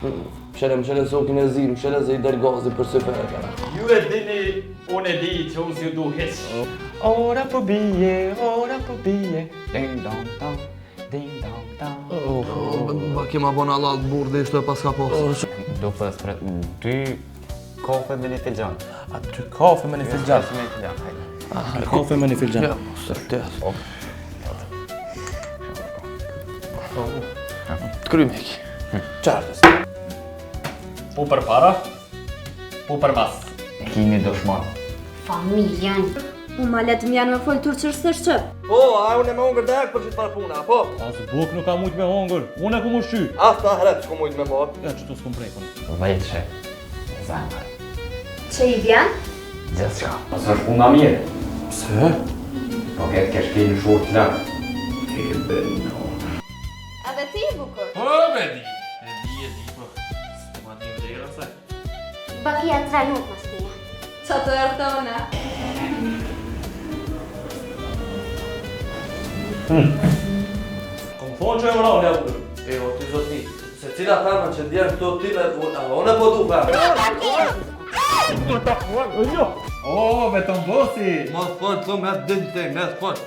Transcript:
Mshele, mshele sokin e zi, mshele se i del gazi për sy fere. Ju e dini, unë e di që unë s'ju du hiç. Ora po bie, ora po bie, ding dong dong, ding dong dong. Oh, ba kema bon Allah burrë dhe ishte e paska pos. Do për për dy kafe me një filxhan. A dy kafe me një filxhan? Me një filxhan, hajde. Kafe me një filxhan. Ja, mos e të. Të krymë iki. Qartës. Po për para, po për mas. Ki një dushman. Familjen. Po ma letë mjanë me folë turqisht se shqip. Po, a unë e me ungër dek për që të parë puna, po? As buk nuk ka mujt me hongër. Unë e ku më shqy. As ta hret s'ku mujt me marrë. Ja që tu s'kum prekun. Dhjetëshe. Zemër. Që i vjen? Gjithçka. Po s'është puna mirë. Pse? Po këtë ke shki në shurë të lënë. Edhe ti i bukur. Po, be di. E di, e di, po. S'po ma një vlerën se. Bakia tranut mas teja. Qa të erë Kom thonë që e vra unë ja burë. E, o ti zotni, se cila femër që djerë këto ti me... Unë e po du femër. O, vetëm bosi! Mos fol, të me ditë, mos fol.